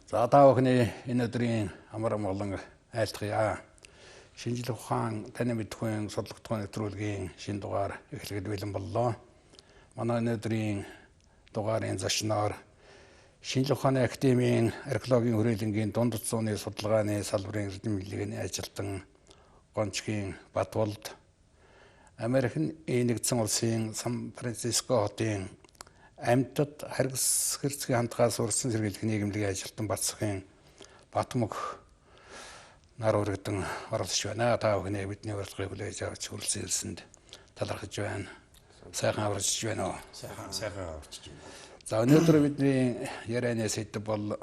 За, та бүхний энэ өдрийн амар амгалан айлтгая. Шинжлэх ухаан таны мэдэхүйн судлагдахуун нэвтрүүлгийн шинэ дугаар эхлэхэд бэлэн боллоо. Манай өнөөдрийн дугаарын зочноор Шинжлэх ухааны академийн археологийн хүрээлэнгийн дунд зууны судалгааны салбарын эрдэм мэдлэгийн ажилтан Гончгийн Батболд, Америкийн нэгдсэн улсын Сан Франциско хотын амьтад харгас хэрцгий хандгаас урьдчилан сэргийлэх нийгэмлэгийн ажилтан Бацхийн Батмөх нар өргөдөн оролцож байна. Та бүхний бидний урилгыг хүлээж авч хүрэлцэн ирсэнд талархаж байна. Сайхан аварчиж байна уу? Сайхан аварчиж байна. За, өнөөдөр бидний ярианы сэдэв бол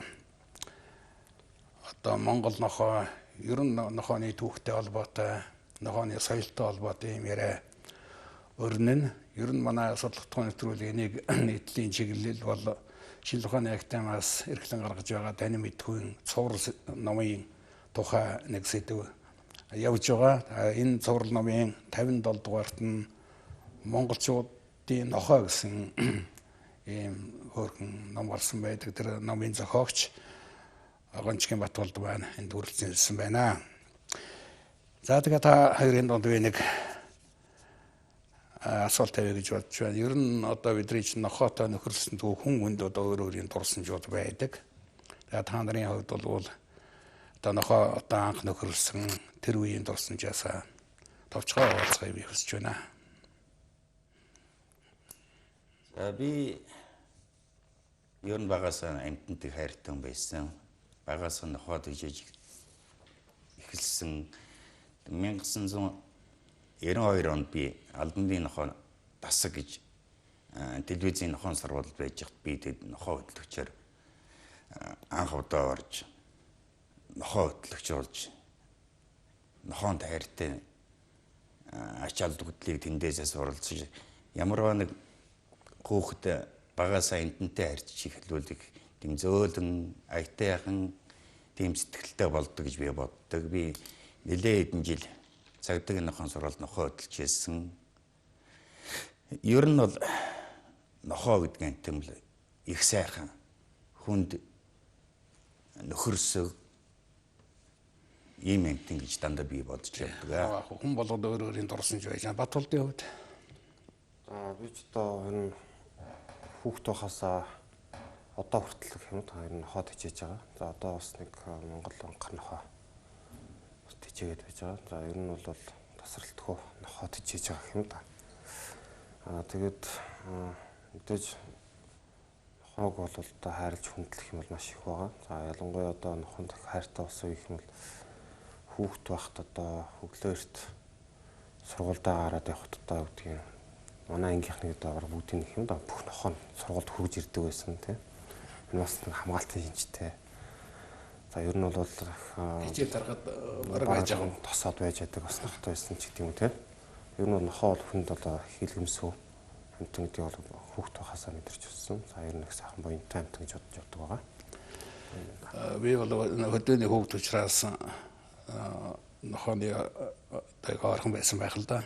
одоо Монгол нохой, ер нь нохойны түүхтэй холбоотой, нохойны соёлтой холбоотой юм яриа өрнөн. Ер нь манай судлагдахуун нэвтрүүлгийн нэг нийтлийн чиглэл бол Шинжлэх ухааны академиас эрхлэн гаргаж байгаа танин мэдэхүйн цуврал номын тухай нэг сэдэв явж байгаа. Энэ цуврал номын 57 дугаарт нь монголчуудын нохой гэсэн ийм хөөрхөн ном гарсан байдаг. Тэр номын зохиогч Гончгийн Батболд байна. Энд хүрэлцэн ирсэн байна. За, тэгээ та хоёрын дунд би нэг асуулт тавья гэж бодож байна. Ер нь одоо бидний чинь нохойтой нөхөрлөсөн түүх хүн хүнд одоо өөр өөрийн дурсамжууд байдаг. Тэгээ та нарын хувьд бол одоо нохой одоо анх нөхөрлөсөн тэр үеийн дурсамжаасаа товчгоо хуваалцахыг би хүсэж байна. За, би ер нь багасаа амьтантай хайртай байсан. Багасаа нохойд хичээж эхэлсэн. 1992 онд би Албаны нохой дасаг гэж телевизийн нохойн сургуульд байж байхад би тэд нохой хөтлөгчөөр анх удаа орж нохой хөтлөгч болж нохоонд хайртай ач холбогдлыг тэндээсээ суралцж, ямарваа нэг хүүхэд багасаа амьтантай харьцаж эхлүүлэх тийм зөөлөн аятайхан тийм сэтгэлтэй болдог гэж би боддог. Би нэлээд хэдэн жил цагдаагийн нохойн сургуульд нохой хөтлөж байсан. Ер нь бол нохой гэдэг амьтан бол их сайхан, хүнд нөхөрсөг ийм амьтан гэж дандаа би бодож явдаг. Хүн болгоод өөр өөрийн дурсамж байж байна. Батболдын хувьд? За, би ч одоо ер нь хүүхэд байхаасаа одоо хүртэл гэх юм та ер нь нохой тэжээж байгаа. За, одоо бас нэг Монгол анхар нохой тэжээгээд байж байгаа. За, ер нь бол тасралтгүй нохой тэжээж байгаа гэх юм та. Тэгээд мэдээж нохойг бол одоо хайрлаж хүндлэх юм бол маш их байгаа. За, ялангуяа одоо нохонд их хайртай болсон гэх юм бол хүүхэд байхад одоо өглөөрт сургуульдаа гараад явхад одоо гэдгийг манай ангийнхны одоо бараг бүгдийн гэх юм да бүх нохой нь сургуульд хүрж ирдэг байсан, тийм. Энэ бас нэг хамгаалтын шинжтэй. За, ер нь бол хичээл тарахад бараг байж байгаа. Тосоод байж байдаг бас нохтой байсан ч гэдэг юм, тийм. Ер нь бол нохой бол хүнд одоо хийлгэмсүү амьтан гэдгийг бол хүүхэд байхаасаа мэдэрч өссөн. За, ер нь их сайхан буянтай амьтан гэж бодож явдаг байгаа. Би бол хөдөөний хүүхэд учраас нохойны одоо ойрхон байсан байх л да.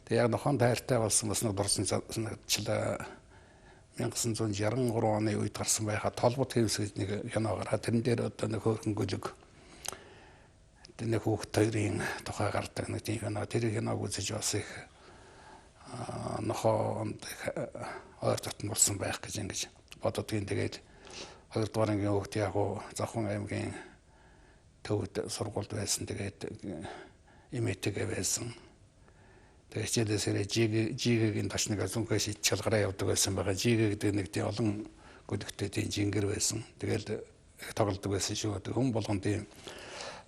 Тэгээ яг нохойнд хайртай болсон бас нэг дурсан санагдлаа. 1963 оны үед гарсан байхаа Толбот хэвс гэж нэг кино гараад тэрэн дээр одоо нэг хөөрхөн гөлөг нэг хүүхэд хоёрын тухай гардаг нэг тийм кино. Тэр киног үзэж бас их нохоонд их ойр дотн болсон байх гэж ингэж боддгийн. Тэгээд хоёрдугаар ангийн хүүхэд яг уу Завхан аймгийн төвд сургуульд байсан. Тэгээд эмээтэйгээ байсан. Тэгээ хичээлээс ирээ жигэгийн ташныг зүнхээ шид чалгараа явдаг байсан байгаа. Жигэ гэдэг нэг тийм олон гөлөгтэй тийм жингэр байсан. Тэгэл их тоглодог байсан шүү. Тэг хүн болгон тийм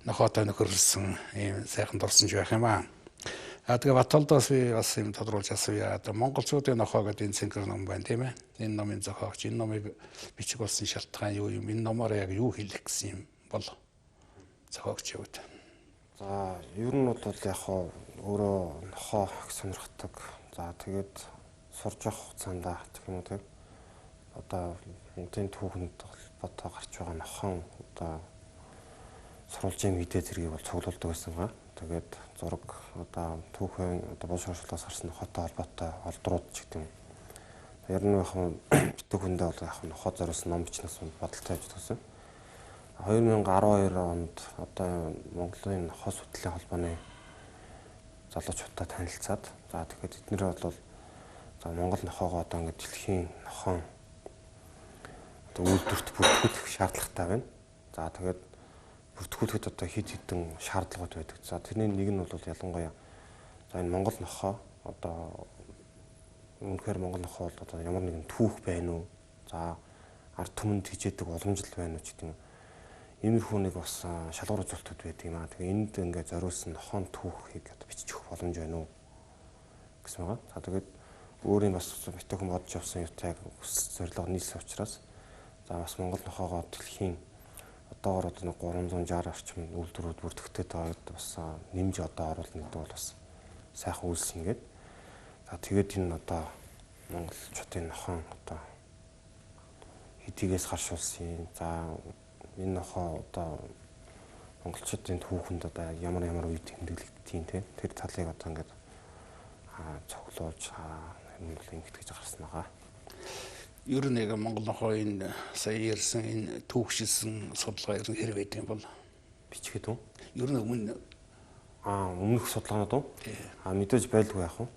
нохойтой нөхөрлөсөн ийм сайхан дурсамж байх юм аа. А тэгээ Батболдоос би бас юм тодруулж асууя. Одоо монголчуудын нохой гэдэг энэ цэнхэр ном байна, тийм ээ. Энэ номын зохиогч, энэ номыг бичих болсон шалтгаан юу юм? Энэ номоор яг юу хэлэх гэсэн юм бол зохиогч хувьд? За, ер нь бол яг хоо өөрөө нохой их сонирхдаг. За, тэгээд сурж явах хугацаанд гэх юм уу, тийм. Одоо Монголын түүхэнд холбоотой гарч байгаа нохон одоо сурвалжийн мэдээ зэргийг бол цуглуулдаг байсан ба. Тэгээд зураг одоо түүхэн одоо бул шоршлоос гарсан нохойтой холбоотой олдрууд ч гэдэг юм. Ер нь яг битэг хүндээ бол яг нохой зориулсан ном бичнээс бодолтой явж байсан. 2012 онд одоо Монголын нохой судлалын холбооны залуучуудтай танилцаад, за тэгэхээр эднэр бол за Монгол нохоогоо одоо ингээд дэлхийн нохон одоо үйлдвэрт бүртгүүлэх шаардлагатай байна. За тэгээд бүртгүүлэхэд одоо хэд хэдэн шаардлагууд байдаг. За тэрний нэг нь бол ялангуяа за энэ Монгол нохой одоо үнэхээр Монгол нохой бол одоо ямар нэгэн түүх байна уу? За ард түмэнд хижээдэг уламжлал байна уу гэдэг юм. Иймэрхүү нэг бас шалгуур үзүүлэлтүүд байдаг юм аа. Тэгээ энд ингээд зориулсан нохон түүхийг одоо бичиж өгөх боломж байна уу гэсэн байгаа. За тэгээд өөрийн бас битүүхэн бодож явсан юутай хүсэл зорилго нийлсэн учраас за бас Монгол нохоогоо дэлхийн одоогор одоо 360 орчим үйлдвэрүүд бүртгэгдээд байгаад бас нэмж одоо оруулна гэдэг бол бас сайхан үйлс ингээд. За тэгээд энэ одоо монголчуудын нохон одоо хэдийгээс гаршуулсан. За энэ нохоо одоо монголчуудын түүхэнд одоо ямар ямар үед тэмдэглэгддэг те тэр талыг одоо ингээд цуглуулж юм бол ингэтгэж гарсан байгаа. Ер нь яг Монгол нохоо энэ сая ярьсан энэ түүхшилсэн судалгаа ер нь хэр байдаг юм бол бичгээд үү? Ер нь өмнө өмнөх судалгаанууд уу? Мэдээж байлгүй яах вэ?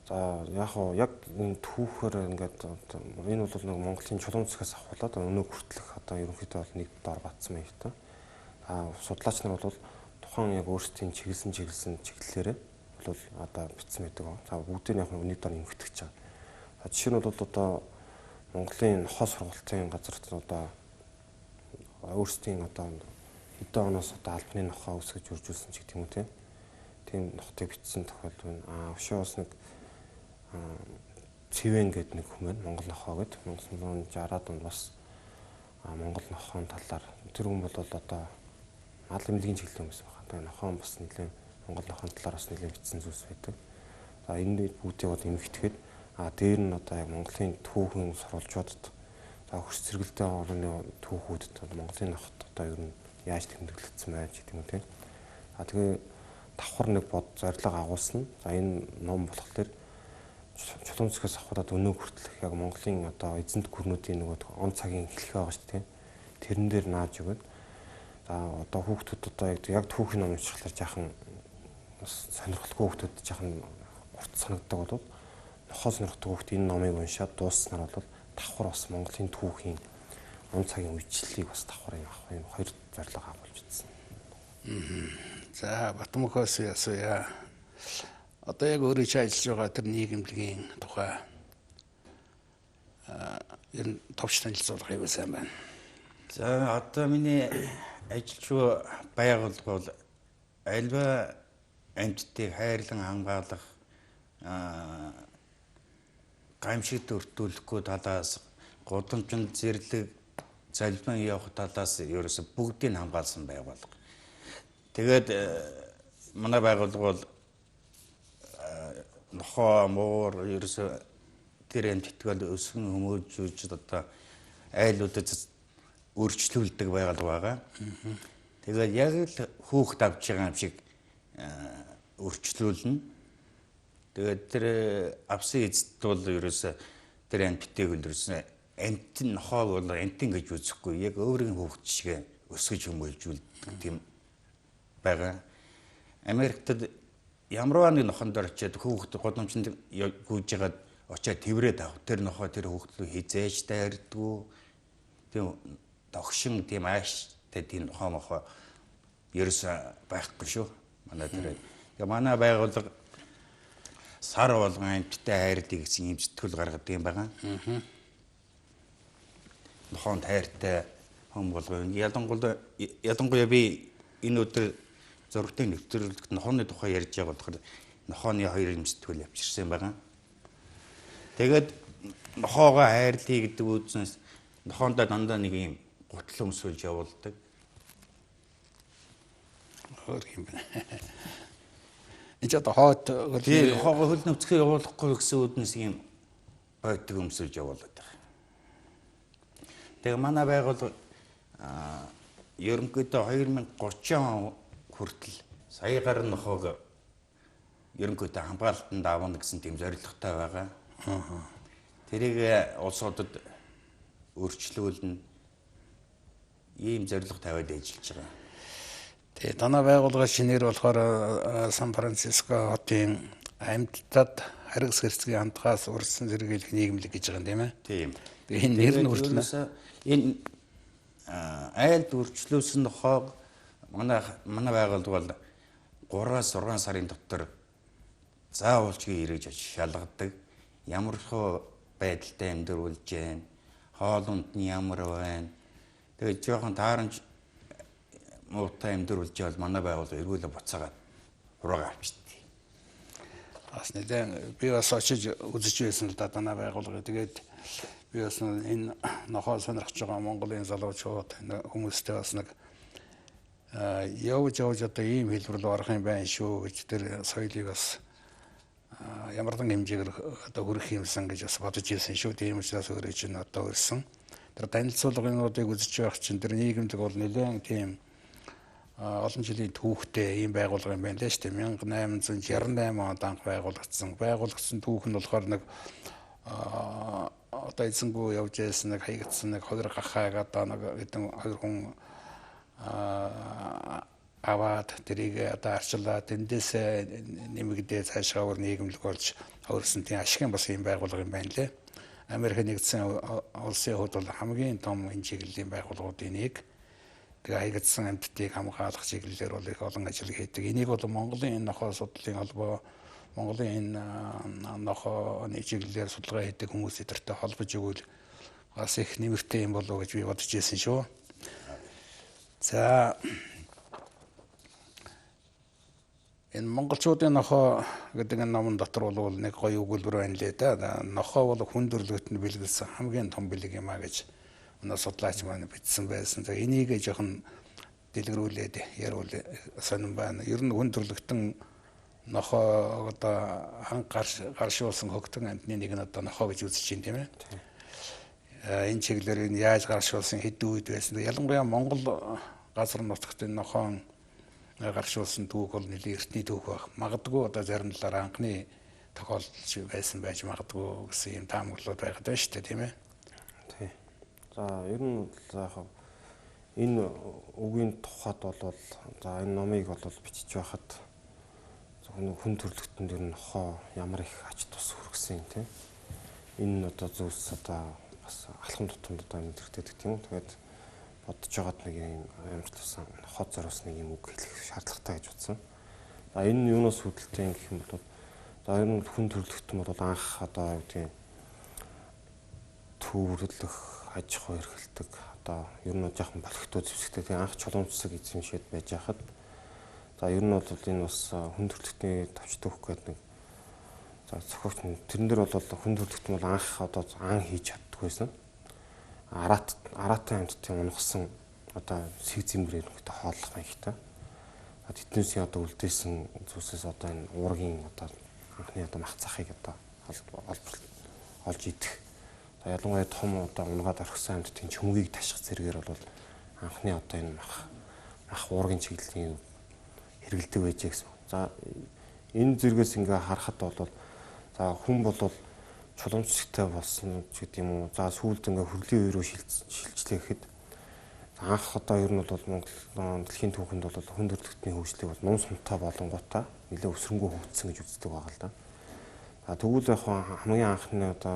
За яг уу яг энэ түүхээр ингээд энэ бол нэг Монголын чулуун зэхээс авахуулаад өнөө хүртэлх одоо ерөнхийдөө бол нэг дор батсан байх та. Судлаач нар бол тухайн яг өөрсдийн чиглэсэн чиглэлээрээ бол одоо бичсэн байдаг. За бүгдийг яг нэг дор эмхтгэж байгаа. За жишээ нь бол одоо Монголын нохоо сургалтын газарт одоо өөрсдийн одоо хэдэн оноос одоо албаны нохоо үүсгэж үржүүлсэн ч гэдэг юм уу тийм нохтыг бичсэн тохиолдол байна. Өшөө бас нэг Цэвэн гэдэг нэг хүн байна. Монгол нохоо гэдэг. 1960-аад онд бас Монгол нохоон талаар тэр хүн бол одоо мал эмнэлгийн чиглэлийн хүмүүс байна. Тэгээ нохоон бас нэлээд Монгол нохоон талаар бас нэлээд бичсэн зүйлс байдаг. За энэ бүгдийг бол эмхтгэхэд дээр нь одоо яг Монголын түүхэн сурвалжуудад за хөрс цэргэлтэй орны түүхүүдэд Монголын нохот одоо ер нь яаж тэмдэглэгдсэн байж гэдэг юм тийм. Тэгээ давхар нэг бод зорилго агуулсан. За энэ ном болохоор чулуун зэхээс авахудаад өнөө хүртэлх яг Монголын одоо эзэнт гүрнүүдийн нөгөө он цагийн хэлхээ байгаа шүү дээ. Тэрэн дээр нааж өгöd. За одоо хүүхдүүд одоо яг түүхийн ном уншихлаар жаахан бас сонирхолтой хүүхдүүд жаахан урт санагддаг бол нохоо сонирхдаг хүүхд энэ номыг уншаад дууссанаар бол давхар бас Монголын түүхийн он цагийн үечлэлийг бас давхар юм авах юм хоёр зорилго агуулж ирсэн. За Батмөхөөс асууя. Одоо яг өөрөө чи ажиллаж байгаа тэр нийгэмлэгийн тухай ер нь товч танилцуулах аюул сайн байна. За одоо миний ажиллаж буй байгууллага бол альва амьтдыг хайрлан хамгаалах гамшигт өртүүлэхгүй талаас гудамжинд зэрлэг залбин явах талаас ерөөсө бүгдийг хамгаалсан байгууллага. Тэгээд манай байгууллага бол нохоо, муур ерөөсө тэр амьтдыг өсгөн хүмүүжүүлж одоо айлуудад өөрчлүүлдэг байгууллага байгаа. Тэгээд яг л хүүхд авч байгаа юм шиг өөрчлүүлнэ. Тэгээд тэр авсан эзэд бол ерөөсө тэр амьтдыг ерөөсө амьтан нохоог бол амьтан гэж үзэхгүй яг өөрийн хүүхд шиг өсгөж хүмүүжүүлдэг тийм байгаа. Америкт ямарваа нэг нохон дээр очиад хүүхд гудамжинд гүйж байгаад очиад тэврээд авах. Тэр нохоо тэр хүүхд рүү хизээж дайрдаггүй. Тийм догшин тийм ааштай тийм нохоо мохоо ерөөсөө байхгүй шүү. Манай тэр. Тэгээ манай байгууллага сар болгон амьттай хайрлыг гэсэн юм зүтгэл гаргадаг юм байгаа. Нохоонд хайртай хүн болгон ялангуяа би энэ өдөр зурагтын нэвтрүүлэгт нохооны тухай ярьж байгаа болохоор нохооны хоёр юм зүтгэл явчихсан байгаа. Тэгээд нохоогоо хайрлая гэдэг үзнээс нохоондоо дандаа нэг юм гутал өмсүүлж явуулдаг. Өөр юм байна. Энд ч одоо хойд тий нохоогоо хөл нүцгэн явуулахгүй гэсэн үднэс юм боддог өмсүүлж явуулдаг. Тэгээ манай байгууллага ерөнхийдөө 2030 он хүртэл сая гаруй нохоог ерөнхийдөө хамгаалтанд авна гэсэн тийм зорилготой байгаа. Тэрийг улсуудад өөрчлүүлнэ. Ийм зорилго тавиад ажиллаж байгаа. Тэгээ танай байгууллагын шинээр болохоор Сан Франциско хотын амьтдад харгас хэрцгий хандхаас урьдчилан сэргийлэх нийгэмлэг гэж байгаа юм тийм ээ. Тийм. Тэгээ энэ нэр нь хүртэл энэ айлд үрчлүүлсэн нохойг манай байгууллага бол 3-6 сарын дотор заавалчгүй эргэж очиж шалгадаг. Ямар хөө байдалтай амьдруулж байна, хоол унд нь ямар байна. Тэгээд жоохон таарамж муутай амьдруулж байвал манай байгууллага эргүүлээ буцаагаад хураагаа авчихдээ. Бас нэлээд би бас очиж үзэж байсан л да танай байгууллага. Тэгээд би бас энэ нохоо сонирхож байгаа Монголын залуучууд хүмүүстэй бас нэг явж одоо ийм хэлбэр рүү орох юм байна шүү гэж тэр соёлыг бас ямар нэгэн хэмжээгээр одоо хүргэх юмсан гэж бас бодож ирсэн шүү. Тийм учраас өөрөө чинь одоо ирсэн. Тэр танилцуулгынуудыг үзэж байх чинь тэр нийгэмлэг бол нэлээд тийм олон жилийн түүхтэй ийм байгууллага юм байна лээ шүү дээ. 1868 онд анх байгуулагдсан. Байгуулагдсан түүх нь болохоор нэг одоо эзэнгүү явж байсан нэг хаягдсан нэг хоёр гахайг одоо нэг хэдэн хоёр хүн аваад тэрийг одоо арчилаад тэндээс нэмэгдээ цаашаа өөр нийгэмлэг болж хөрсөн тийм ашигын бас ийм байгууллага юм байна лээ. Америк нэгдсэн улсын хувьд бол хамгийн том энэ чиглэлийн байгууллагуудын нэг. Тэгээ хаягдсан амьтдыг хамгаалах чиглэлээр бол их олон ажил хийдэг. Энийг бол Монголын энэ нохоо судлалын холбоо, Монголын энэ нохооны чиглэлээр судалгаа хийдэг хүмүүс эдэртэй холбож өгвөл бас их нэмэртэй юм болов уу гэж би бодож ирсэн шүү. За энэ монголчуудын нохоо гэдэг энэ номон дотор бол нэг гоё өгүүлбэр байна лээ да. Нохоо бол хүн төрлөختөнд бэлгэлсэн хамгийн том бэлэг юм а гэж манай судлаач маань бичсэн байсан. За энийг жоохон дэлгэрүүлээд яривал сонирн байна. Ер нь хүн төрлөختөн нохоо одоо анх гаршуулсан хөгтөн амьтны нэг нь одоо нохоо гэж үзэж байна тийм ээ. Энэ чиглэлээр энэ яаж гаршуулсан хэдэн үед байсан. Ялангуяа Монгол газар нутагт энэ нохоон гаршуулсан түүх бол нэлээд эртний түүх байх. Магадгүй одоо зарим талаар анхны тохиолдол байсан байж магадгүй гэсэн юм таамаглалууд байгаад байна шүү дээ тийм ээ. Тийм. За ер нь за яг энэ үгийн тухайд бол за энэ номыг бол бичиж байхад зөвхөн хүн төрлөختөнд ер нь нохоо ямар их ач тус хүргэсэн тийм. Энэ нь одоо зүйлс одоо бас алхам тутамд одоо мэдрэгддэг тийм үү. Тэгээд бодож байгаад нэг юм амжилтсан нохоо зориулсан нэг юм үг хэлэх шаардлагатай гэж бодсон. За энэ нь юунаас үүдэлтэй юм гэх юм бол за ер нь хүн төрлөختөн бол анх одоо юу гэдгийг төвөрлөх аж ахуй эрхэлдэг одоо ер нь жоохон бохирдоо зэвсэгтэй тийм анх чулуун цэцэг эзэмшээд байж хахад за ер нь бол энэ бас хүн төрөлхтний товч түүх гэдэг нэг за зохиогч тэрэн дээр бол хүн төрөлхтөн бол анх одоо ан хийж чаддгүй байсан. Араатын амьтдын унгасан одоо сэг зэмрээр нөхдөд хооллох маягтай. Тэднээсээ одоо үлдээсэн зүйлсээс одоо энэ уургийн одоо анхны одоо мах цахыг одоо олж идэх. За ялангуяа том одоо унгаад орхисон амьтдын чөмгийг таших зэрэгээр бол анхны одоо энэ мах уургийн чиглэлийн хэрэгэлдэг байжээ гэсэн. За энэ зэргээс ингээ харахад бол за хүн бол чулуун цэцэгтэй болсон ч гэдэг юм уу. За сүүлд ингээ хүрлийн үе рүү шилжлээ гэхэд анх одоо ер нь бол Монгол дэлхийн түүхэнд бол хүн төрөлхтний хөгжлийг бол нум сумтай болонгуудаа нэлээд өсрөнгөө хөгжсөн гэж үздэг байгаа л да. За тэгвэл яг хамгийн анхны одоо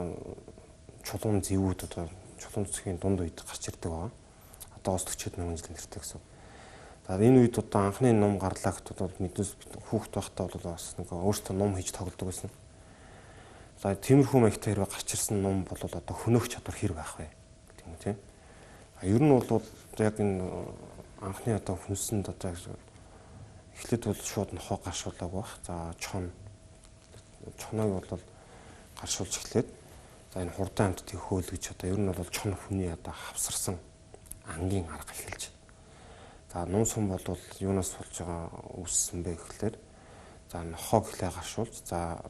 чулуун зэвүүд одоо чулуун цэцгийн дунд үед гарч ирдэг байгаа. Одоо бас 40 мянган жилийн нэртэй гэсэн. За энэ үед одоо анхны ном гарлаа гэхэд бол мэдээс хүүхэд байхдаа бол бас нэг өөртөө ном хийж тоглодог байсан. За тиймэрхүү маягтай хэрвээ гарч ирсэн ном бол одоо хөнөөх чадвар хэр байх вэ гэдэг юм тийм. Ер нь бол яг энэ анхны одоо хүнсэнд одоо эхлээд бол шууд нохоо гаршуулаагүй бах. За чоног бол гаршуулж эхлээд за энэ хурдан амьтдыг хөөлгөж одоо ер нь бол чон хүний одоо хавсарсан ангийн арга эхэлж. За нум сум бол юунаас болж байгаа үүссэн бэ гэхлээр за нохоо гэлээ гаршуулж за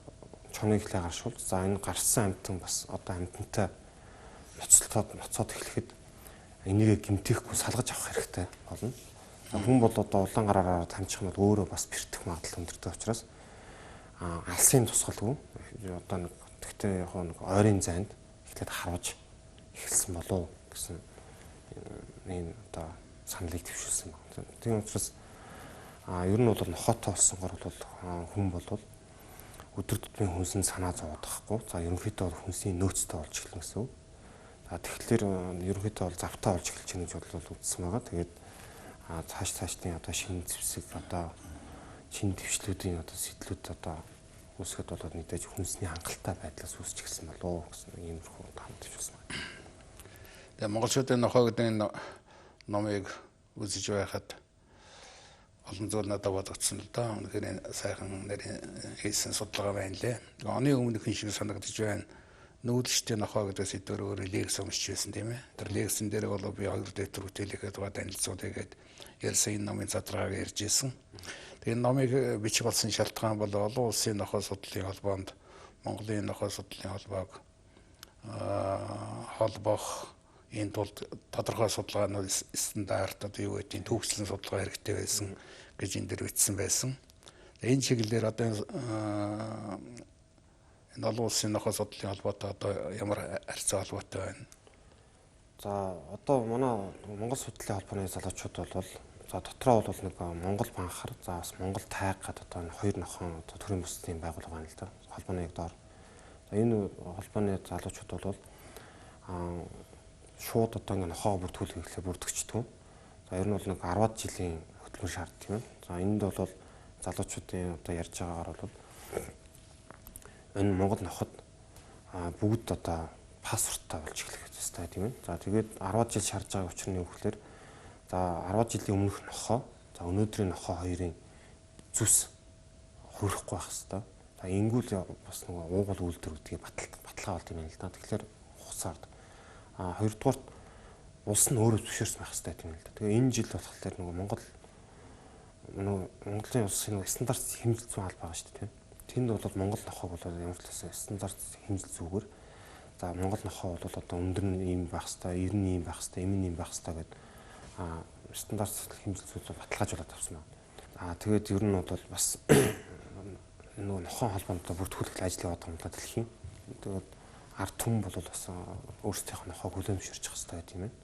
чоныг гэлээ гаршуулж за энэ гарсан амьтан бас одоо амьтантай ноцолтоод эхлэхэд энийгээ гэмтээхгүй салгаж авах хэрэгтэй болно. За хүн бол одоо улаан гараараа тамчих юм бол өөрөө бас бэртэх магадлал өндөртэй учраас алсын тусгалгүй одоо нэг тэгтээ яг нэг ойрын зайд эхлээд харуулж эхэлсэн болов гэсэн энэ одоо саналыг дэвшүүлсэн байна. Тийм учраас ер нь бол нохоотой болсонгоор бол хүн бол өдөр тутмын хүнсэнд санаа зовоодохгүй. За ерөнхийдөө бол хүнсийн нөөцтэй болж эхэлнэ гэсэн үг. За тэгэхээр ерөнхийдөө бол завтай болж эхэлж байна гэж бол үзсэн байгаа. Тэгээд цаашдын одоо шинэ зэвсэг одоо шинэ дэвшлүүдийн одоо сэтлүүд одоо үүсгэхэд бол мэдээж хүнсний хангалттай байдлаас үүсч эхэлсэн болов уу гэсэн иймэрхүү таамаглаж байна. Тэгээ монголчуудын нохоо гэдэг энэ номыг үзэж байхад олон зүйл надад бодогдсон л доо. Үнэхээр сайхан нэрийн хийсэн судалгаа байна лээ. Тэгээ оны өмнөхөн шиг санагдаж байна. Нүүдэлчдийн нохоо гэдэг сэдвээр өөрөө лекц уншиж байсан тийм ээ. Тэр лекцэн дээр бол би хоёр дэвтэр бүтээлэхэд байгаа танилцуулъя гээд ярьсан энэ номын задаргааг ярьж ирсэн. Тэгээ энэ номыг бичих болсон шалтгаан бол олон улсын нохоо судлалын холбоонд Монголын нохоо судлалын холбоог холбох энэ тулд тодорхой судалгаанууд стандарт одоо юу гэдгийг төвчлэн судалгаа хэрэгтэй байсан гэж энэ дэр бичсэн байсан. Энэ чиглэлээр одоо энэ олон улсын нохоо судлалын холбоотой одоо ямар харьцаа холбоотой байна? За одоо манай Монгол судлалын холбооны залуучууд бол за дотроо бол нэг Монгол банхар, за бас Монгол тайг гэдэг одоо энэ хоёр нохон одоо төрийн бусдын байгууллага байна л да. Холбооны яг доор. За энэ холбооны залуучууд бол шууд одоо ингээ нохоо бүртгүүлэх гэхлээр бүртгэждэг. За ер нь бол нэг 10-аад жилийн хөтөлбөр шаарддаг юм. За энд бол залуучуудын одоо ярьж байгаагаар бол энэ Монгол ноход бүгд одоо паспорттой болж эхлэх ёстой тийм ээ. За тэгээд 10-аад жил шаардж байгаа учир нь юу гэхээр за 10-аад жилийн өмнөх нохоо, за өнөөдрийн нохоо хоёрын зүс хувирахгүй байх ёстой. За ингүүл бас нөгөө уугуул үйлдвэр гэдгийг баталгаа болд юм байна л да. Тэгэхээр хугацаард хоёрдугаарт улс нь өөрөө зөвшөөрсөн байх ёстой юм л да. Тэгээ энэ жил болохоор нөгөө Монголын улсын нөгөө стандарт хэмжил зүйн алба байгаа шүү дээ. Тэнд бол Монгол нохоог бол ямар ч байсан стандарт хэмжил зүгээр. За Монгол нохоо бол одоо өндөр нь ийм байх ёстой, ер нь ийм байх ёстой, эм нь ийм байх ёстой гэдэг стандарт хэмжил зүйн баталгаажуулаад авсан байна. Тэгээд ер нь бол бас нөгөө нохон холбоонд бүртгүүлэх ажил яваад байгаа юм да дэлхийн. Тэгээд ард түмэн бол бас өөрсдийнх нь нохоог хүлээн зөвшөөрчих хэрэгтэй гэдэг юм байна.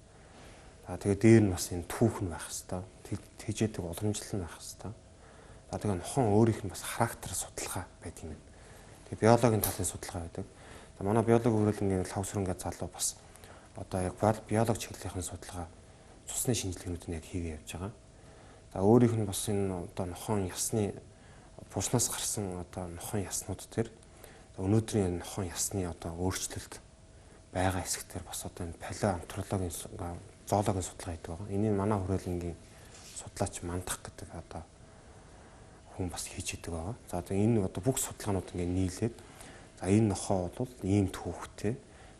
За тэгээд дээр нь бас энэ түүх нь байх хэрэгтэй. Тэжээдэг уламжлал нь байх хэрэгтэй. За тэгээ нохон өөрийнх нь бас характер судалгаа байдаг юм байна. Тэгээ биологийн талын судалгаа байдаг. За манай биологи хүрээлэнгийн лавсрынгээ залуу бас одоо яг биологи чиглэлийн судалгаа цусны шинжилгээнүүд нь яг хийгээ явж байгаа. За өөрийнх нь бас энэ одоо нохон ясны булшнаас гарсан одоо нохон яснууд төр өнөөдрийн нохон ясны одоо өөрчлөлт байгаа хэсэгтэр бас одоо энэ палеоантропологийн зоологийн судалгаа хийдэг байгаа. Энийг манай хүрээлэнгийн судлаач Мандах гэдэг одоо хүн бас хийж идэг байгаа. За тэгээ энэ одоо бүх судалгаанууд ингээ нийлээд за энэ нохоо бол ийм түүхтэй.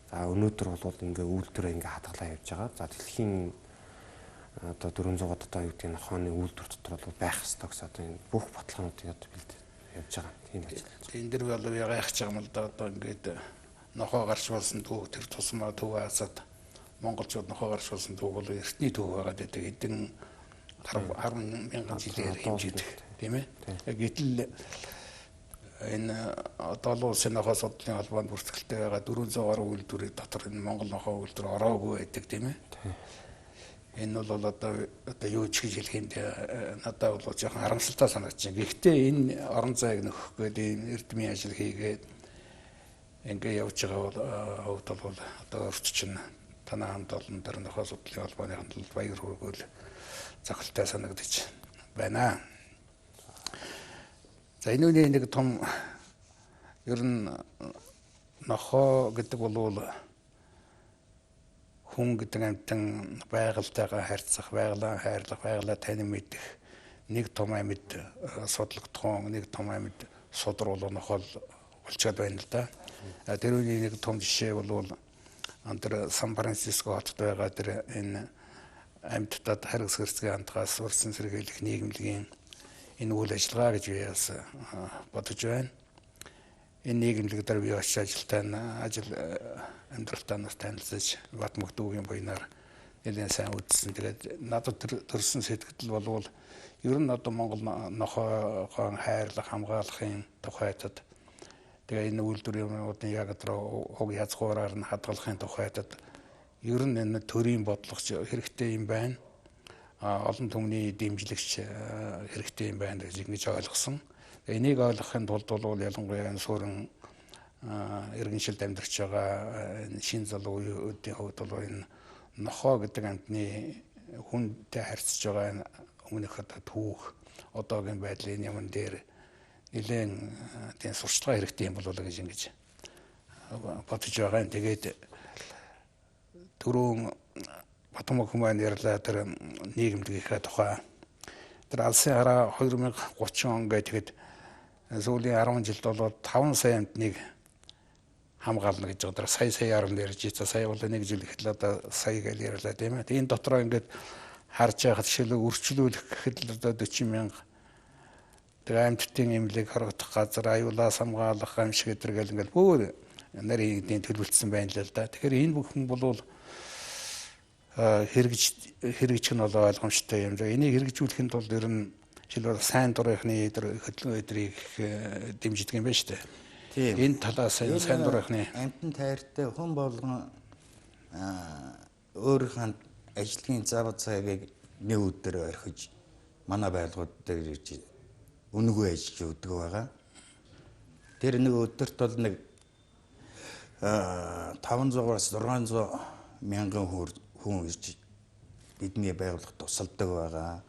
За өнөөдөр бол ингээ үйлдвэрээ ингээ хадгалаа явж байгаа. За дэлхийн одоо 400 одоо юу гэдэг нохооны үйлдвэр дотор бол байх ёстой гэсэн одоо энэ бүх баталгаануудыг одоо бэлдээ явж байгаа. Тийм ажил. Энэ дэр бол гайхаж байгаа юм л да. Одоо ингээд нохоо гарч болсон түүх тэр тусмаа Төв Азиад монголчууд нохоо гарч болсон түүх бол эртний түүх байгаа гэдэг хэдэн 10 мянган жилээр хэмжигдэх тийм ээ. Гэтэл энэ одоо олон улсын нохоо судлалын холбоонд бүртгэлтэй байгаа 400 гаруй үйлдвэрийн дотор энэ Монгол нохоо үйлдвэр ороогүй байдаг тийм ээ. Энэ бол одоо юу ч гэж хэлэх юм бэ? Надад бол жоохон харамсалтай санагдаж байна. Гэхдээ энэ орон зайг нөхөх гээд энэ эрдмийн ажил хийгээд ингээ явж байгаа бол хувьд бол одоо өрт чинь танай хамт олон дээр нохоо судлалын холбооны хандлалд баяр хүргүүл зохилтой санагдаж байна. За энэ үний нэг том ер нь нохоо гэдэг бол хүн гэдэг амьтан байгальтайгаа харьцах, байгалаа хайрлах, байгалаа танин мэдэх нэг том амьд судлагдхан, нэг том амьд судар бол нохол болчиход байна л да. Тэр үний нэг том жишээ бол тэр Сан Франциско хотод байгаа тэр энэ амьтдад харгас гэрцгийн андгаас урьдчилан сэргийлэх нийгэмлэгийн энэ үйл ажиллагаа гэж би бас бодож байна. Энэ нийгэмлэг дээр би очиж ажилтай ажил амьдралтай нас танилцаж Батмөх дүүгийн буйнаар нэлээд сайн үзсэн. Тэгээд надад төрсэн сэтгэл болвол ер нь одоо Монгол нохойгоо хайрлах, хамгаалахын тухайтад тэгээ энэ үйлдвэрийн яг тэр уг язгуураар нь хадгалахын тухайтад ер нь энэ төрийн бодлого хэрэгтэй юм байна. Олон түмний дэмжлэгч хэрэгтэй юм байна гэж ингэж ойлгосон. Энийг ойлгохын тулд бол ялангуяа энэ суурин иргэншилд амьдарч байгаа шин залуу үеүүдийн хувьд бол энэ нохоо гэдэг амьтны хүнтэй харьцаж байгаа энэ өмнөх одоо түүх, одоогийн байдлын юмн дээр нэлээд тийм сурталчилгаа хэрэгтэй юм болов уу гэж ингэж бодож байгаа юм. Тэгээд түрүүн Батмаг хүмүүс ярьлаа тэр нийгэмлэгийнхээ тухай. Тэр алсын хараа 2030 он гэдэг сүүлийн 10 жилд бол 5 сая амьтныг хамгаална гэж байгаа. Тэр сая саяар нь ярьж ийцээ сая бол нэг жил ихэд л одоо сая гэж ярьлаа тийм ээ. Энэ дотроо ингээд харж байхад жишээлбэл өрчлүүлэх гэхэд л одоо 40 мянга тэр амьтдын эмнэлэг хорогдох газар, аюулаас хамгаалах юм шиг гэтэр гэл ингээд бүр нарийн эдийн төлөвлөсөн байна л да. Тэгэхээр энэ бүхэн бол хэрэгжих нь бол ойлгомжтой юм. Энийг хэрэгжүүлэхийн тулд ер нь жишээлбэл сайн дурынхны тэр хөдөлгөөн өдрийг дэмждэг юм байна шүү дээ. Тийм. Энэ талаас сайн дурынхны амьтан тайртай хүн болгон өөрийнхөө ажлын зав цагийг нэг өдөр орхиж манай байгууллагууд дээр ирж үнэгүй ажиллаж өгдөг байгаа. Тэр нэг өдөрт бол нэг 500-аас 600 мянган хүн ирж бидний байгууллагад тусалдаг байгаа.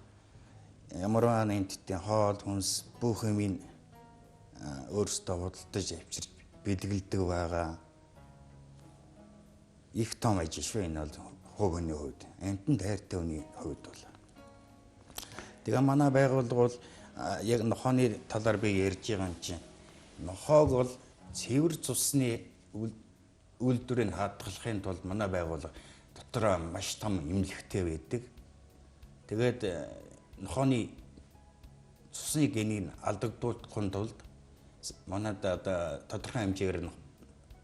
Ямар нэгэн амьтдын хоол хүнс бүх юмыг өөрсдөө худалдаж авчирч бэлгэлдэг байгаа. Их том ажил шүү энэ бол хувь хүний хувьд, амьтан тайртай хүний хувьд бол. Тэгээ манай байгууллага бол яг нохооны талаар би ярьж байгаа юм чинь нохоог бол цэвэр цусны үйлдвэрийг хадгалахын тулд манай байгууллага дотроо маш том эмнэлэгтэй байдаг. Тэгээд нохооны цусны генийг алдагдуулахын тулд манад одоо тодорхой хэмжээгээр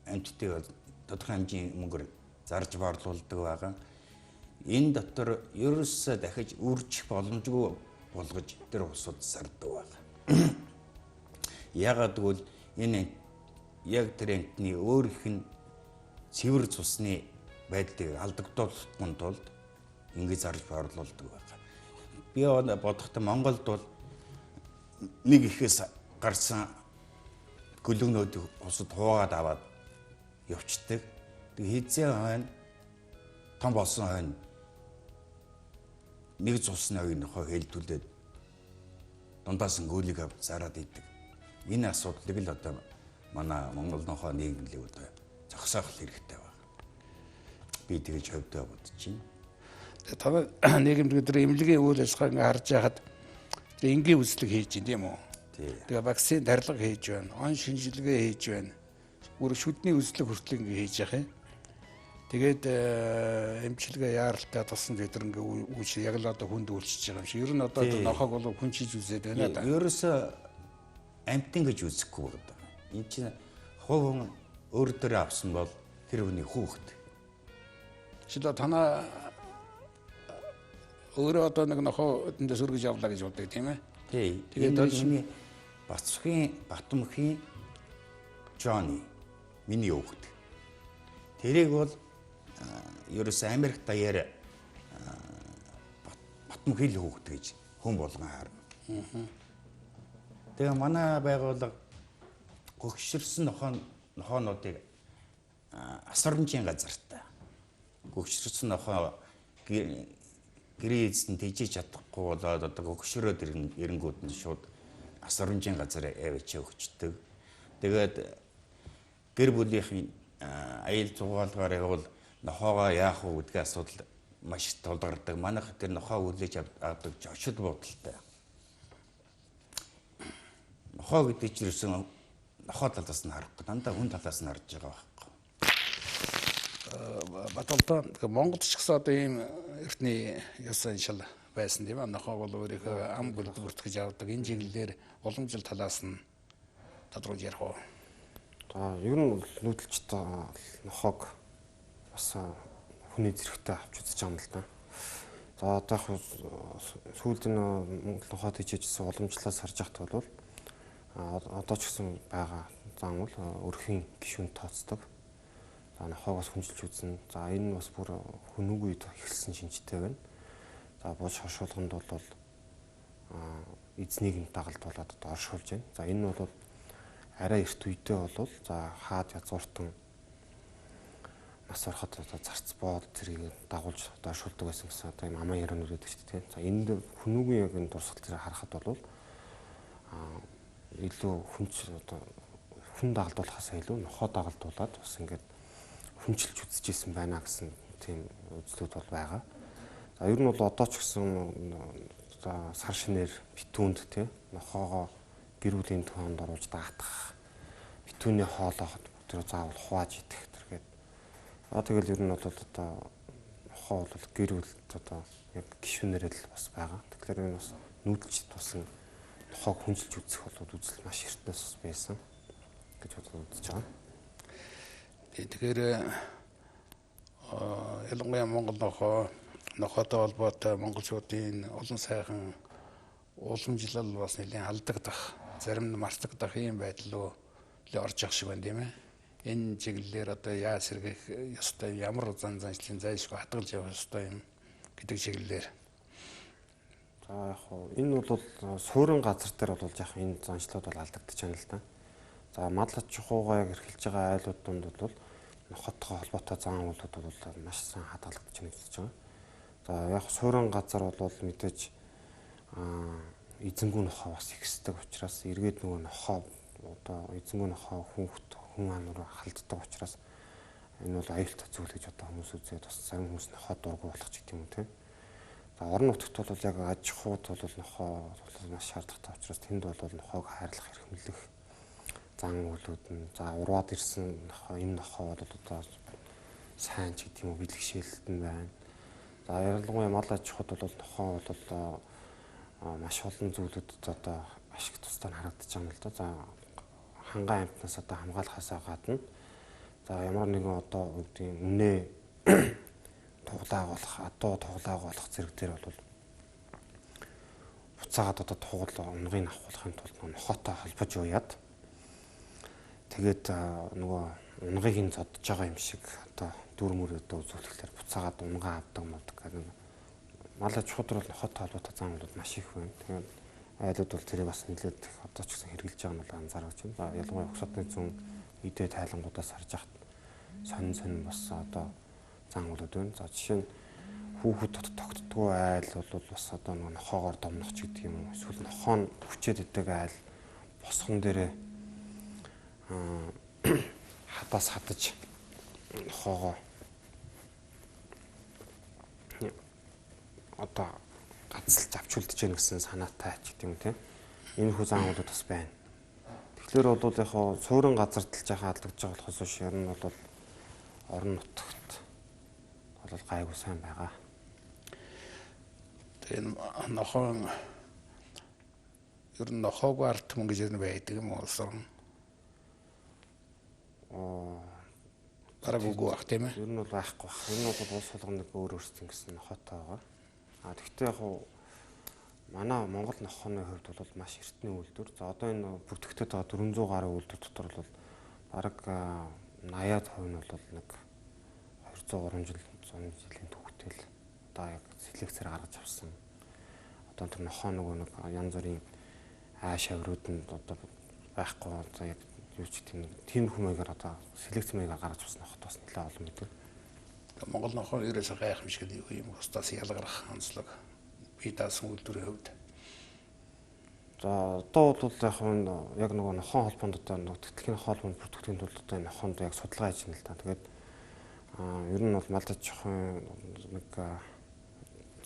амьтдыг бол тодорхой хэмжээний мөнгөөр зарж борлуулдаг байгаа. Энэ дотор ерөөсөө дахиж үржих боломжгүй болгож тэр усуд зардаг байгаа. Яагаад гэвэл энэ яг тэр амьтны өөрийнх нь цэвэр цусны байдлыг алдагдуулахын тулд ингэж зарж борлуулдаг байгаа. Би бодохдоо Монголд бол нэг ихээс гарсан гөлөгнүүдийг усад хуваагаад аваад явцдаг. Тэг хизээ хойно том болсон хойно нэг цусны оюун нохоо хэлдүүлээд дундаас нь гөлийг авч зараад идэг. Энэ асуудлыг л одоо манай Монгол нохоо нийгэмлэг одоо зогсоох хэрэгтэй байна. Би тэгж хувьдаа бодож байна. Та нийгэмлэг дээр эмнэлгийн үйл ажиллагааг ингээ харж байхад энгийн үзлэг хийж байна тийм үү? Тэгээ вакцины тарилга хийж байна, он шинжилгээ хийж байна. Бүр шүдний үзлэг хүртэл ингээ хийж явах юм. Тэгээд эмчилгээ яаралтай туссан бид нар ингээ үүч яг л одоо хүнд үйлчилж байгаа юм шиг. Ер нь одоо нохоог бол хүн чиж үзээд байна да. Ерөөсөө амьтан гэж үзэхгүй байна. Энд чинь хувь хүн өөр дээр авсан бол тэр хүний хүүхэд. Жишээлбэл танаа өөрөө одоо нэг нохоо өдөндөөс өргөж авлаа гэж боддог тийм ээ. Тий. Тэгээд миний Бацхийн Батмхийн Джонни миний хүүхэд. Тэрийг бол ерөөсөө Америк даяар Батмхийн л хүүхэд гэж хүн болгон харна. Тэгээ манай байгууллага гөгшөрсөн нохоонуудыг асрамжийн газарт гөгшөрсөн нохоо гэрээ эзэн тэжээж чадахгүй болоод одоо гөгшөрөөд эренгүүд нь шууд асрамжийн газар авчиж өгчдөг. Тэгээд гэр бүлийнхэн аял зугаалгаар явбал нохоогоо яах вэ гэдгийн асуудал маш тулгардаг. Манайх тэр нохоо хүлээж авдаг жошид бодолтой. Нохоо гэдэг чинь ерөөсөн нохоо талаас нь харахгүй, дандаа хүн талаас нь харж байгаа байхгүй. Баталдаа Монголд ч гэсэн одоо ийм эртний ёс заншил байсан тийм ээ. Нохоо бол өөрийнхөө ам гөлд бүртгэж авдаг. Энэ чиглэлээр уламжлал талаас нь тодруулж ярих уу? За, ер нь нүүдэлчд нохоог бас хүний зэрэгтэй авч үзэж байгаа юм л да. За, одоо яг сүүлд энэ Монгол нохоо тэжээжсэн уламжлалаас харж байхад бол одоо ч гэсэн байгаа зан бол өрхийн гишүүн тооцдог. За, нохоогоос хүнжилж үзнэ. За, энэ нь бас бүр хүнүүг үед эхэлсэн шинжтэй байна. За бууж оршуулганд бол эзнийг нь дагалдуулаад одоо оршуулж байна. За энэ нь бол арай эрт үедээ бол за хаад язгууртан нас ороход одоо зарц боол зэргийг дагуулж одоо оршуулдаг байсан гэсэн одоо юм аман ярианууд байдаг шүү дээ. За энд хүнүүгийн яг энэ дурсгал зэрэг харахад бол илүү хүнч одоо хүн дагалдуулахаас илүү нохоо дагалдуулаад бас ингээд хүнчилж үзчихсэн байна гэсэн тийм үзлүүд бол байгаа. За ер нь бол одоо ч гэсэн за сар шинээр битүүнд тий нохоогоо гэр бүлийн тоонд оруулж даатгах, битүүний хоолоо тэр заавал хувааж идэх тэргээд. За тэгэл ер нь бол одоо нохоо бол гэр бүлд одоо яг гишүүнээрээ л бас байгаа. Тэгэхээр энэ бас нүүдэлч тусан нохоог хүнчилж үзэх бол үзэл маш эртнээс бас байсан гэж үзэж байгаа. Тэгэхээр ялангуяа Монгол нохоо нохоотой холбоотой монголчуудын олон сайхан уламжлал бас нэлээн алдагдах, зарим нь мартагдах ийм байдал руу орж явах шиг байна тийм ээ. Энэ чиглэлээр одоо яаж сэргийх ёстой, ямар зан заншлын зайлшгүй хадгалж явах ёстой юм гэдэг чиглэлээр. За яг хуу энэ бол суурин газар дээр бол яг энэ заншлууд бол алдагдчих юм л да. За мал аж ахуйгаа яг эрхэлж байгаа айлууд донд бол нохоттой холбоотой зан үйлүүд бол маш сайн хадгалагдаж байна гэж байгаа. За яг суурин газар бол мэдээж эзэнгүү нохоо бас ихсдэг учраас эргээд нөгөө нохоо одоо эзэнгүү нохоо хүүхд хүн ануур халддаг учраас энэ бол аюултай зүйл гэж одоо хүмүүс үзээд бас зарим хүмүүс нохоо дургу болох ч гэдэг юм уу тийм. За орон нутагт бол яг аж ахуйд бол нохоо бол маш шаардлагатай учраас тэнд бол нохоог хайрлах, эрхэмлэх зан үйлүүд нь за урваад ирсэн нохоо энэ нохоо бол одоо сайн ч гэдэг юм уу бэлгшээлт нь байна. За ялангуяа мал аж ахуйд бол нохоо бол маш олон зүйлүүдэд одоо ашиг тустай нь харагдаж байгаа юм л да. За хангай амьтнаас одоо хамгаалахаасаа гадна за ямар нэгэн одоо үүдийн үнэ туглааг болох, адуу туглааг болох зэрэг дээр бол буцаагаад одоо тугал унгыг авахулахын тулд нохоотой холбож уяад тэгээд нөгөө унгыг нь зодж байгаа юм шиг одоо дүр мөр одоо үзүүлэхлээр буцаагаад унгаа авдаг мавдаг гэдэг мал аж ахуйд бол нохоотой холбоотой зан үйлүүд маш их байна. Тэгээд айлууд бол тэрийг бас нэлээд одоо ч гэсэн хэрэгжилж байгаа нь бол анзаарч байна. За ялангуяа угсаатны зүүн идэ тайлангуудаас харж хахад сонин сонин бас одоо зан үйлүүд байна. За жишээ нь хүүхэд тогтдгоо айл бол бас одоо нөгөө нохоогоор домнох ч гэдэг юм уу. Эсвэл нохоо нь хүчээд идэг айл босгон дээрээ хадаас хадаж нохоогоо одоо гацалж авч үлдэж гэнэ гэсэн санаатай ч гэдэг юм тийм. Энэ хүү зан үйлүүд бас байна. Тэгэхээр бол яг хоо суурин газар тал жаахан алдагдж байгаа болохоос биш ер нь бол орон нутагт бол гайгүй сайн байгаа. Тэгээ нохоо ер нь нохоог ард түмэн гэж ер нь байдаг юм уу? Бараг үгүй бах тийм ээ. Ер нь бол байхгүй бах. Ер нь бол улс болгоно нэг өөр өөрсдөн гэсэн нохоотой байгаа. А тэгвэл яг хуу манай Монгол нохооны хувьд бол маш эртний үйлдвэр. За одоо энэ бүртгэгдээд байгаа 400 гаруй үйлдвэр дотор бол бараг 80% нь бол нэг 203 жил 100 жилийн түүхтэй л одоо яг селекцээр гаргаж авсан. Одоо тэр нохоо нөгөө нэг янз бүрийн ааш авирууд нь одоо байхгүй одоо яг юу ч тийм тийм хүмүүгээр одоо селекц маягаар гаргаж авсан нохот бас нэлээд олон байдаг. Монгол нохоо ерөөсөө гайхамшиг юу юм бусдаас ялгарах онцлог бие даасан үйлдвэрийн хувьд. За одоо бол яг яг нөгөө нохоо холбоонд одоо нөгөө тэтгэлийн холбоонд бүртгэхийн тулд одоо энэ нохоонд яг судалгаа хийж байна л да. Тэгээд ер нь бол мал аж ахуйн нэг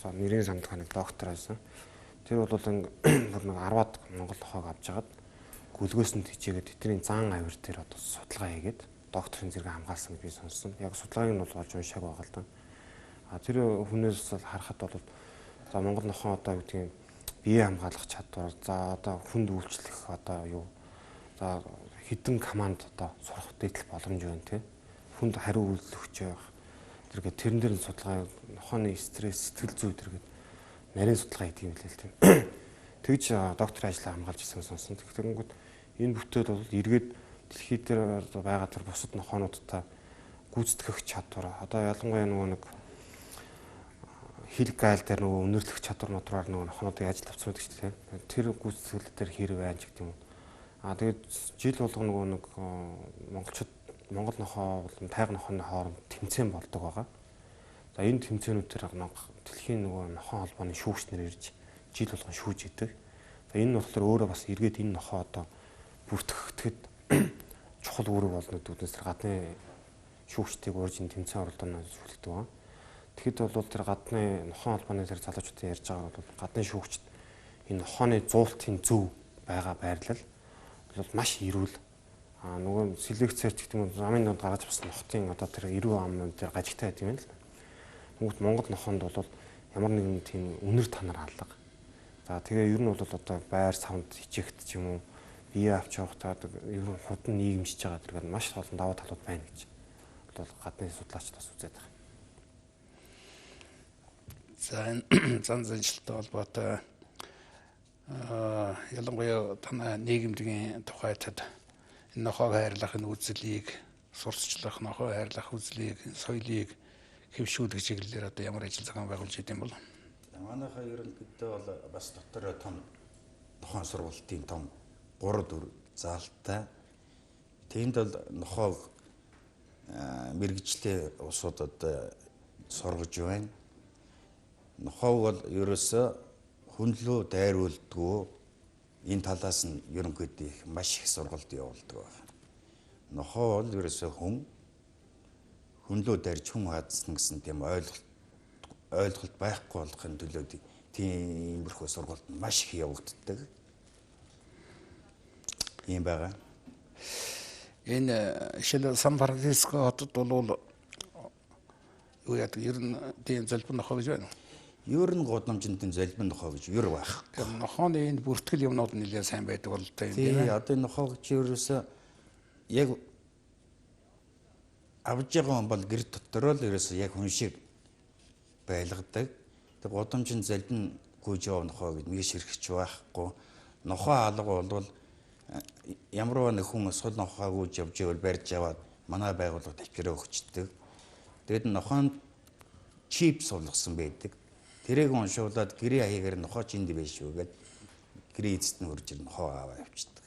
за нэрийн санддаг нэг доктор байсан. Тэр бол бүр нэг 10-аад монгол нохоог авч хагаад гүлгөөс нь тийчээгээд тэдний зан авир дээр одоо судалгаа хийгээд докторийн зэрэг хамгаалсан гэж би сонссон. Яг судалгааг нь бол олж уншааг байгаа л да. А тэр хүнээс бол харахад бол за монгол нохоо одоо юу гэдгийг бие хамгаалах чадвар, за одоо хүнд үйлчлэх одоо юу, за хідэн команд одоо сурах дээдлэх боломж байна тий. Хүнд хариу үйлдэл өгч явах. Тэргээ тэрэн дээр нь судалгаа нохооны стресс, сэтгэл зүй тэргээд нарийн судалгаа хийдэг юм лээ л тий. Тэгж докторийн ажлаа хамгаалж ирсэн сонсон. Тэгэнгүүт энэ бүтээл бол эргээд дэлхий дээр байгаа тэр бусад нохоонуудтай гүйцэтгэх чадвар. Одоо ялангуяа нөгөө нэг хил гайл дээр нөгөө өнөрлөх чадвар модроор нөгөө нохонуудыг ажил авсан байдаг ч тийм. Тэр гүйцэтгэл дээр хэр байна ч гэдэг юм уу. Аа тэгээд жил болгоно нөгөө нэг монголчууд Монгол нохоо болон тайга нохооны хооронд тэмцээн болдог байгаа. За энэ тэмцээнүүд төр дэлхийн нөгөө нохон холбооны шүүгч нар ирж жил болгон шүүж идэг. За энэ нь болохоор өөрөө бас эргээд энэ нохоо одоо бүртгэхэд чухал үүрэг болно гэдгээс тэр гадны шүүгчдийг урьж энэ тэмцээн оролдооноо шүүлдэг байгаа. Тэгэхэд бол тэр гадны нохон холбооны тэр залуучуудын ярьж байгаа бол гадны шүүгчд энэ нохооны зуултын зөв байгаа байрлал бол маш эрүүл. А нөгөө селекцээр ч гэдэг юм уу замын дунд гаргаж авсан нохотын одоо тэр эрүү ам дээр гажигтай байдаг юм л. Хүмүүст Монгол нохоонд бол ямар нэгэн тийм үнэр танар алга. За тэгээ ер нь бол одоо байр савнд хичээгт ч юм уу бие авч явахдаа ер нь худан нийгэмшиж байгаа зэрэг маш олон давуу талууд байна гэж бол гадны судлаачид бас үзээд байгаа. За энэ зан заншилтай холбоотой ялангуяа танай нийгэмлэгийн тухайтад энэ нохоог хайрлах энэ үзлийг сурталчлах, нохоо хайрлах үзлийг, соёлыг хэвшүүлэх чиглэлээр одоо ямар ажил зохион байгуулж идэм бол? Манайхаа ерөнхийдөө бол бас дотор том нохоон сургалтын том 3 4 заалтай. Тэнд бол нохоог мэргэжлийн улсуудад сургаж байна. Нохоог бол ерөөсөө хүнлөө дайруулдгүү энэ талаас нь ерөнхийдөө их маш их сургалт явуулдаг байна. Нохоо бол ерөөсөө хүнлөө дайрч хүн хаадсан гэсэн тийм ойлголт байхгүй болохын төлөө тиймэрхүү сургалт маш их явагддаг. Ийм байгаа. Энэ жишээл Сан Франциско хотод бол юу яадаг ер нь тийм золбон нохоо гэж байна уу? Ер нь гудамжинд золбон нохоо гэж ер байх. Тэгэхээр нохооны энэ бүртгэл юмнууд нэлээд сайн байдаг бололтой юм тийм ээ. Одоо нохоо гэж ерөөсөө яг авж байгаа хүн бол гэр дотор л ерөөсөө яг хүн шиг байлгадаг. Тэг гудамжинд золбон гүйж яваа нохоо гэж нэг ширхэж байхгүй. Нохоо алга болвол ямарваа нэг хүн сул нохоо гүйж явж ивэл барьж аваад манай байгууллага төвчрөө өгчдөг. Тэгэд нохоонд чип суулгасан байдаг. Тэрийг уншуулад гэрээ хаягаар нохоо ч энд биш шүү гэд гэрээ эзэд нь хурж ирнэ нохоо аваа явчихдаг.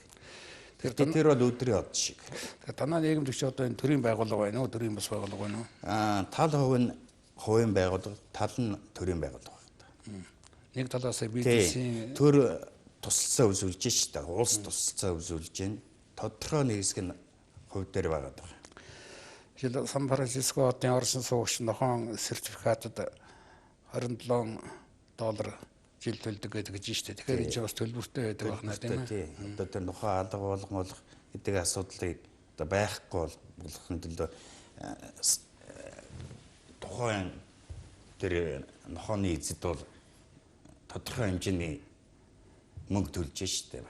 Тэр бол өдрийн од шиг. Тэгэхээр танаа нийгэмлэгч одоо энэ төрийн байгууллага байна уу? Төрийн бус байгууллага байна уу? Тал хувь нь хувийн байгууллага, тал нь төрийн байгууллага байна. Нэг талаас бизнесийн төр тусалцаа үзүүлж шүү дээ. Улс тусалцаа үзүүлж байна. Тодорхой нэг хэсэг нь хувь дээр байгаа даа. Жишээл Сан Франциско хотын оршин суугч нохоон сертификатад $27 жил төлдөг гэдэг гэж шүү дээ. Тэгэхээр энэ чинь бас төлбөртэй байдаг байна тийм ээ. Одоо тэр нохоо алга болгох гэдэг асуудлыг одоо байхгүй болохын төлөө тухайн тэр нохооны эзэд бол тодорхой хэмжээний мөнгө төлж шүү дээ.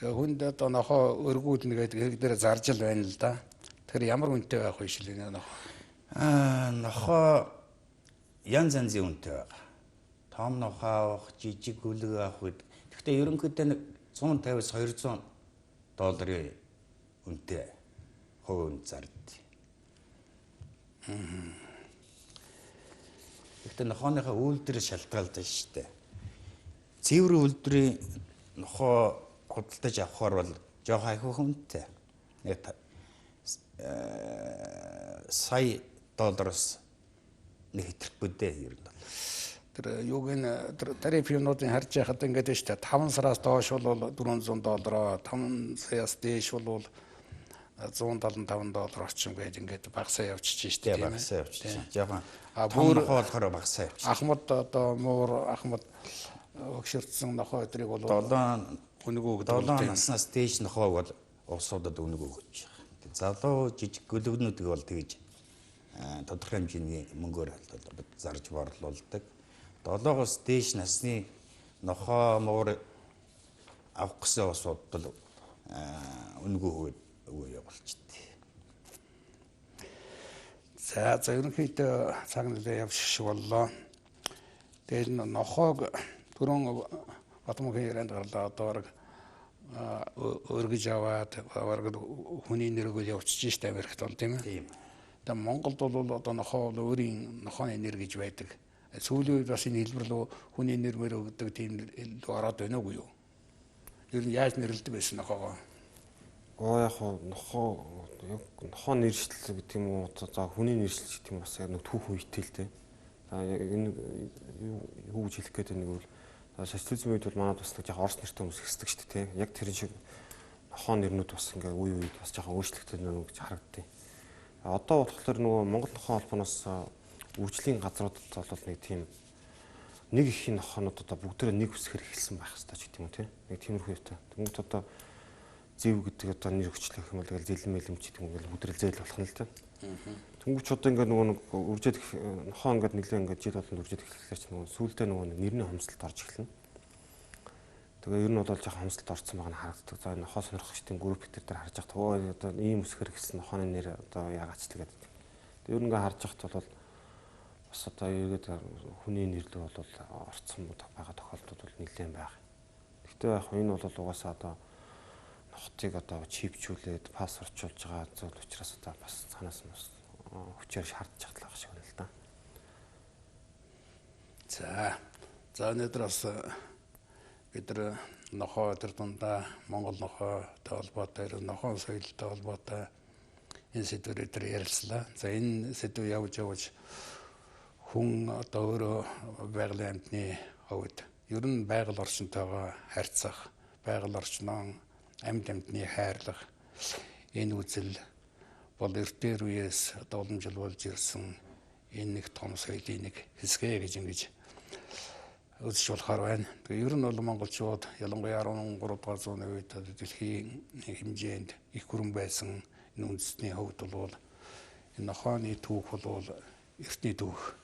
Тэгээ хүнд одоо нохоо өргүүлнэ гэдэг хэрэг дээр заржил байна л да. Тэгэхээр ямар үнэтэй байх вэ шил энэ нохоо? Нохоо янз янзын үнэтэй байгаа. Том нохоо авах, жижиг гүлэг авах үед. Гэхдээ ерөнхийдөө нэг 150-аас 200 долларын үнэтэй хувь үн зарддаг. Гэхдээ нохооныхоо үйлдвэр шалтгаалдаг шүү дээ. Цэвэр үйлдвэрийн нохоо худалдаж авахар бол жоохон ахиу хүнтэй. Нэг сая доллароос нэг хэтрэхгүй дээ ер нь. Тэр юуг нь тэр тариф юмнуудын харж яхад ингээд байна шүү дээ. 5 сараас доош бол $400, 5 саяас дээш бол $175 орчим гээд ингээд багасаа явчихж шүү дээ. Багасаа явчихж. Жоохон бүр болохоор багасаа явчих. Ахмад одоо муур ахмад өгшөрдсөн нохоо өдрийг бол 7 үнэгүй өгдөг. 7 наснаас дээш нохоог бол улсуудад үнэгүй өгч байгаа. Залуу жижиг гөлөгнүүдийг бол тэгж тодорхой хэмжээний мөнгөөр зарж борлуулдаг. 7-оос дээш насны нохоо муур авах гэсэн улсууд бол үнэгүй өгөө явуулчихдээ. За ерөнхийдөө цаг нэлээ явчих шиг боллоо. Тэгээд нохоог түрүүн Батмөнхийн ярианд гарлаа одоо бараг өргөж аваад бараг хүний нэргэл явчихж штэ Америкт бол тийм ээ. Тийм. Тэгээ Монголд бол одоо нохоо бол өөрийн нохооны нэр гэж байдаг. Сүүлийн үед бас энэ хэлбэр рүү хүний нэр мөр өгдөг тийм лүү ороод байна уугүй юу? Ер нь яаж нэрлэдэг байсан нохоогоо? Яг нохоо яг нохоо нэршил гэдэг юм уу, за хүний нэршил гэдэг юм бас яг нэг түүх үетэй л дээ. За энэ юу гэж хэлэх гээд байна гэвэл социализм үед бол манад бас нэг яг орос нэртэй хүмүүс ихсдэг шүү дээ, тийм. Яг тэрэн шиг нохоо нэрнүүд бас ингээ үе үед бас жоохон өөрчлөгдөж байна гэж харагддаг. Одоо болохоор нөгөө Монгол нохоо холбооноос үржлийн газруудад бол нэг тийм нэг их нохоонууд одоо бүгдээрээ нэг үсгээр эхэлсэн байх хэрэгтэй ч гэдэг юм уу, тийм. Нэг тиймэрхүү юутай. Тэнгүүт одоо зэв гэдэг одоо нэр өгчлөх юм бол тэгэл зэлэн мэлэмч гэдэг юм ингээл бүгдээрээ зээл болох нь л тийм. Тэнгүүч одоо ингээд нөгөө нэг үржээд нохоо ингээд нэлээ ингээд жил болгонд үржээд эхлэхлээр чи нөгөө сүүлдээ нөгөө нэрний хомсдолд орж эхэлнэ. Тэгээ ер нь бол жоохон хомсдолд орсон байгаа нь харагддаг. За нохоо сонирхогчдын групп дээр харж байхад өө одоо ийм үсгээр эхэлсэн нохооны нэр одоо яагач л гэдэг. Тэгээ ер нь ингээд харж байхад бол бас одоо эргээд хүний нэрлүү бол орцсон байгаа тохиолдлууд бол нэлээд байх. Гэхдээ яг энэ бол угаасаа одоо нохотыг одоо чипчүүлээд пассвортчулж байгаа зүйл учраас одоо бас цаанаас нь бас хүчээр шаардж чадлаа шиг байна л да. За өнөөдөр бас бид нар нохоо тэр дундаа Монгол нохоотой холбоотой, нохоон соёлтой холбоотой энэ сэдвээр дээр ярилцлаа. За энэ сэдв явж явж хүн одоо өөрөө байгалийн амьтны хувьд ер нь байгаль орчинтойгоо харьцах, байгаль орчноо амьд амьтны хайрлах энэ үзэл бол эртээр үеэс одоо уламжил болж ирсэн энэ нэг том соёлын нэг хэсгээ гэж ингэж үзэж болохоор байна. Тэгээ ер нь бол монголчууд ялангуяа 13 дугаар зууны үед дэлхийн хэмжээнд их гүрэн байсан энэ үндэсний хувьд бол энэ нохооны түүх бол эртний түүх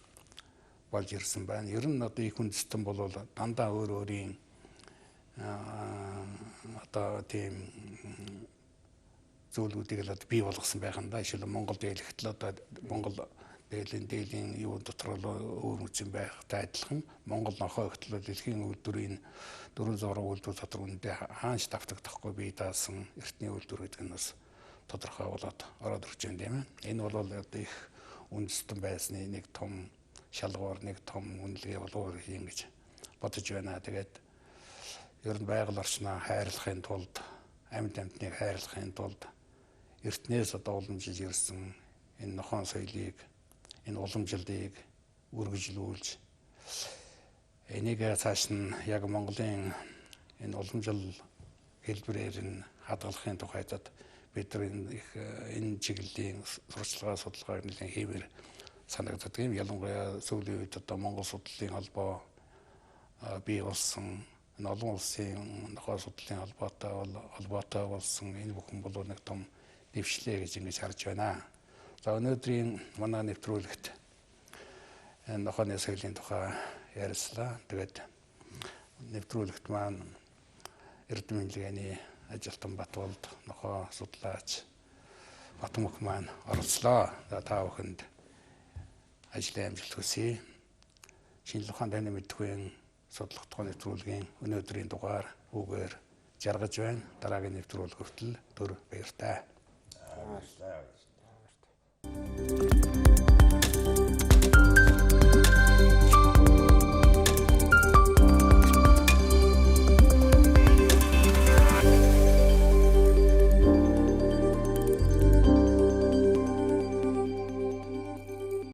болж ирсэн байна. Ер нь одоо их үндэстэн бол дандаа өөр өөрийн одоо тийм зүйлүүдийг л одоо бий болгосон байх юм да. Жишээл Монгол дээлэгт л одоо Монгол дээлийн юу дотор л өөр үндсэн байхтай адилхан Монгол нохоо өгтлөө дэлхийн үйлдвэрийн 400 үйлдвэр дотор үнэндээ хаанч давтагдахгүй бий даасан эртний үйлдвэр гэдэг нь бас тодорхой болоод ороод ирж байна тийм ээ. Энэ бол одоо их үндэстэн байсны нэг том шалгуур, нэг том үнэлгээ болов уу гэж бодож байна. Тэгээд ер нь байгаль орчноо хайрлахын тулд, амьд амьтныг хайрлахын тулд эртнээс одоо уламжилж ирсэн энэ нохоон соёлыг, энэ уламжлалыг үргэлжлүүлж энийг цааш нь яг Монголын энэ уламжлал хэлбэрээр нь хадгалахын тухайд бид нар энэ их энэ чиглэлийн сурчлагаа судалгааг нэлээд хиймээр санагддаг юм. Ялангуяа сүүлийн үед одоо Монгол судлалын холбоо бий болсон, энэ олон улсын нохоо судлалын холбоотой болсон энэ бүхэн бол нэг том дэвшлээ гэж ингэж харж байна. За өнөөдрийн манай нэвтрүүлэгт энэ нохооны соёлын тухай ярилцлаа. Тэгээд нэвтрүүлэгт маань Эрдэм хэмжээний ажилтан Батболд нохоо судлаач Батмөх маань оролцлоо. За та бүхэнд ажлын амжилт хүсье. Шинжлэх ухаан таны мэдэхүйн судлах тухай нэвтрүүлгийн өнөөдрийн дугаар үүгээр жаргаж байна. Дараагийн нэвтрүүлэг хүртэл түр баяртай. Баярлалаа.